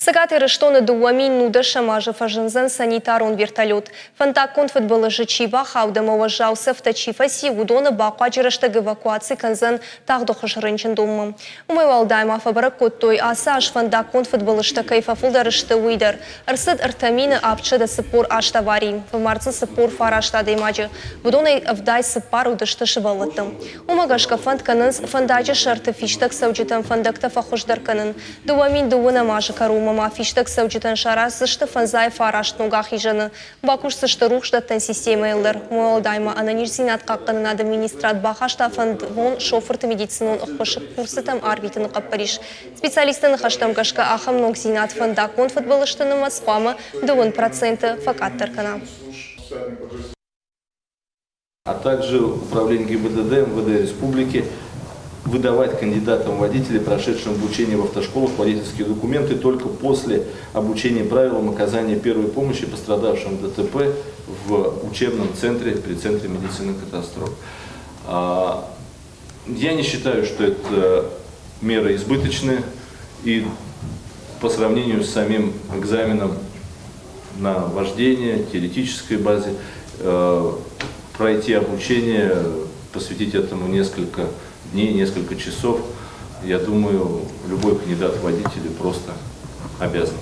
Цӕгат Ирыстоны 2019-ӕм азы фӕзындзӕн санитарон вертолет. Фӕндаггон фыдбылызы чи бахауд ӕмӕ уӕззау цӕфтӕ чи фӕци, уыдоны бахъуаджы рӕстӕг эвакуаци кӕндзӕн тагъдохуыз рынчындонмӕ. Уымӕй уӕлдай ма фӕбӕрӕг кодтой, ацы аз фӕндаггон фыдбылызтӕ кӕй фӕфылдӕр сты, уый дӕр. Ӕрцыд 3748 аварийы, фӕмард дзы 49 адӕймаджы. Уыдонӕй 74 уыдысты сывӕллӕттӕ. Уымӕ гӕсгӕ фӕнд кӕнынц фӕндаджы сӕрты фистӕг цӕуджытӕн фӕндӕгтӕ фӕхуыздӕр кӕнын. 2020 азы кӕронмӕ ма фистӕг цӕуджытӕн сараздзысты 59 ног ахизӕны. Бакусдзысты рухсдӕттӕн системӕйыл дӕр. Уӕлдай ма ӕнӕниздзинад хъахъхъӕнынады министрад бахаста фӕндвон шофырты медицинон ӕххуысы курсытӕм арвитыны хъӕппӕрис. Специалистты ныхӕстӕм гӕсгӕ ахӕм ногдзинад фӕндаггон фыдбылызты нымӕц хъуамӕ 2% фӕкъаддӕр кӕна. А также управление ГИБДД МВД Республики выдавать кандидатам водителей, прошедшим обучение в автошколах, водительские документы только после обучения правилам оказания первой помощи пострадавшим в ДТП в учебном центре при Центре медицины катастроф. Я не считаю, что это меры избыточные и по сравнению с самим экзаменом на вождение, теоретической базе, пройти обучение, посвятить этому несколько дней, несколько часов, я думаю, любой кандидат в водители просто обязан.